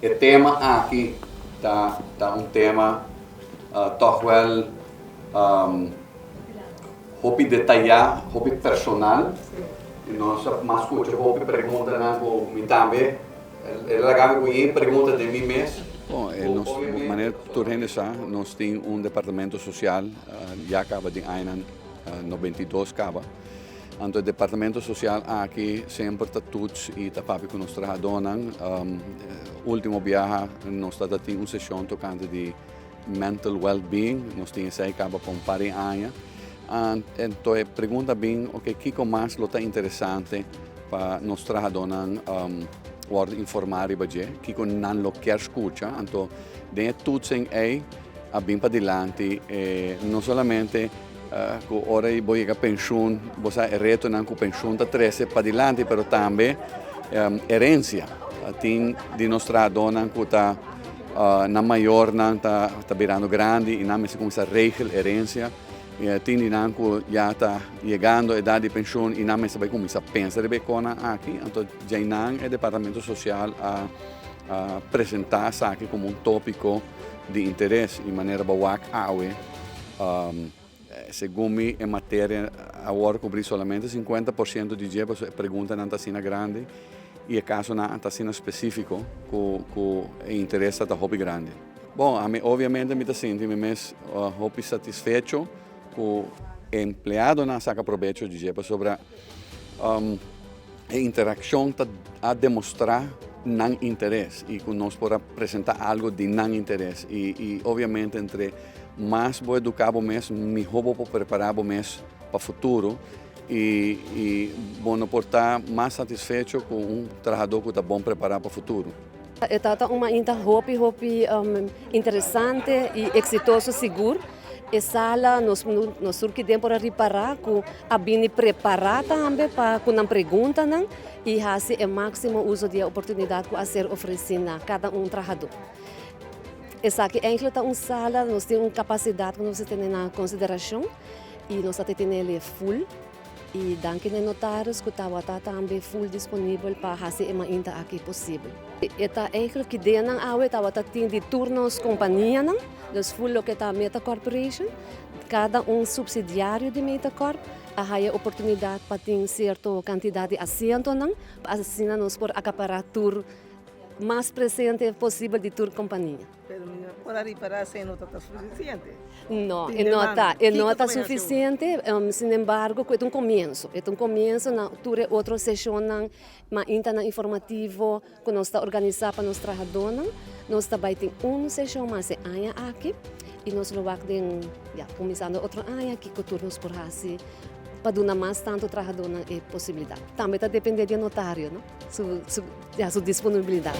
E tema aki ta ta un tema tòg wèl hopi detayá, hopi personal i nos a mas skucha hopi preguntanan ku mi tambe el a laga mi ku yen pregunta den mi mes. Bon, nos manera tur hende sa nos tin un departamento sosial ya kaba den añanan 92 kaba. Anto e departamento sosial aki semper ta toets i ta papia ku nos trahadónan. Último biaha nos ta tin un seshon tokante di mental well-being. Nos tin esei kaba pa un par di aña. Anto e pregunta bin, oke, kiko mas lo ta interesante pa nos trahadónan wòrdu informá riba dje? Kiko nan lo kier skucha? Anto den e toetsing ei a bin padilanti no solamente Ku ora bo yega penshun, bo sa e retonan ku penshun ta trese padilanti, pero tambe herensia. Tin di nos trahadónan ku ta nan mayornan ta birando grandi i nan mester kuminsá regel herensia. Tin di nan ku ya ta yegando edat di penshun i nan mester bai kuminsá pensa riba e konan aki. Anto djainan e departamento sosial a presentá esaki komo un tópiko di interes i manera bo wak awe. Segun mi e materia a wòrdu kubrí solamente 50% di dje pasobra e preguntanan ta asina grandi i e kasonan ta asina spesífiko ku ku e interes ta ta hopi grandi. Bon, ami obviamente mi ta sinti mi mes hopi satisfecho ku e empleadonan a saka probecho di dje pasobra e interakshon ta a demostrá nan interes i ku nos por a presentá algu di nan interes i i obviamente entre Mas bo eduká bo mes, mihó bo por prepará bo mes pa futuro i i bo no por ta mas satisfecho ku un trahadó ku ta bon prepará pa futuro. E ta un mainta hopi hopi interesante i eksitoso sigur. E sala nos nos tur ki den por a ripará ku a bini prepará tambe pa ku nan preguntanan i hasi e máksimo uso di e oportunidat ku a ser ofresí na kada un trahadó. Esaki eigenlijk ta un sala, nos tin un kapasidat ku nos ta tene na konsiderashon i nos ta tene el full i danki na e notaris ku tabata tambe full disponibel pa hasi e mainta aki posibel. E ta eigenlijk ki deanan awe tabata tin di tur nos kompanianan, dus full loke ta Meta Corporation, kada un supsidiario di Meta Corp a haya oportunidat pa tin sierto kantidat di asientonan pa asina nos por akapará tur Mas presente posibel di tur kompania. Pero mi no por a ripará si e no ta ta sufisiente. No, e no ta, e no ta sufisiente, sin embargo ku e ta un komienso, e ta un komienso na tur e otro seshonnan, maintanan informativo ku nos ta organisá pa nos trahadónan. Nos ta bai tin un seshon mas e aña aki i nos lo wak den, ya, kuminsando otro aña kiko tur nos por hasi pa duna mas tantu trahadónan e posibilidat. Tambe ta dependé di e notario, no? Su, su, ya, su disponibilidat.